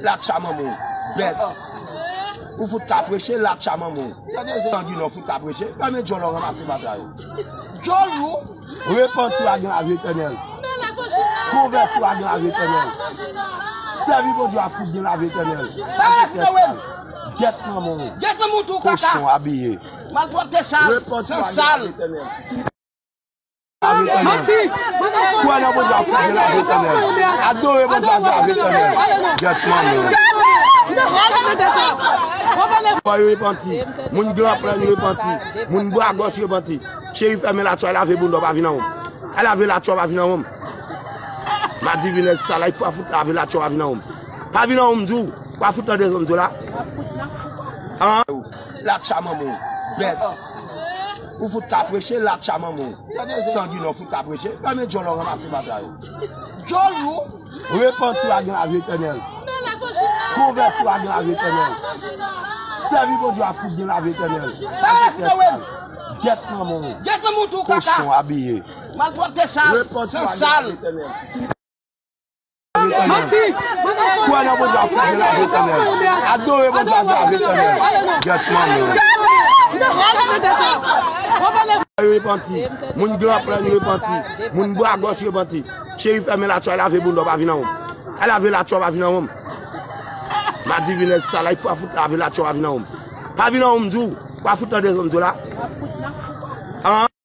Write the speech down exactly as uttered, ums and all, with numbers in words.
Latcha manman w, bèt. Ou fout ka preche, latcha manman w. Sanginè, ou fout ka preche. Fèmen djòl ou, ranmase vatra yo. Djòl ou. Repanti w a gen lavi etènèl. Konvèti w a gen lavi etènèl. Sèvi Bondye w a fout gen lavi etènèl. Gèt manman w. Gèt manman w tou, kaka. Kochon abiye. Malpwòpte sal. Repanti w a gen lavi etènèl. Manti! Kwè nan Bondye a fout gen lavi etènèl. Adore Bondye a gen lavi etènèl. Gèt manman. Kwè yo repanti. Moun Gran Plèn yo repanti. Moun Bwa Gòch yo repanti. Cheri fèmen latcha, lave bounda w pa vin anwo m. Al lave latcha w pa vin anwo m. Madivinèz sal la, pa fout lave latcha w pa vin anwo m. Pa vin anwo m di w. Pa fout tande sa m di w la. An? Latcha manman w, bèt. Ou fout ka preche, latcha manman w. Sanginè, ou fout ka preche. Fèmen djòl ou, ranmase vatra yo. Djòl ou. Repanti w a gen lavi etènèl. Konvèti w a gen lavi etènèl. Sèvi Bondye w a fout gen lavi etènèl. Gèt manman w. Gèt manman w tou, kaka. Kochon abiye. Malpwòpte sal. Repanti w a gen lavi etènèl. Manti! Kwè nan Bondye a fout gen lavi etènèl. Adore Bondye a gen lavi etènèl. Gèt manman. Yo repanti. Moun Gran Plèn yo repanti. Moun Bwa Gòch yo repanti. Cheri fèmen latcha, lave bounda w pa vin anwo m. Al lave latcha w pa vin anwo m. Madivinèz sal la, pa fout lave latcha w pa vin anwo m. Pa vin anwo m di w. Pa fout tande sa m di w la.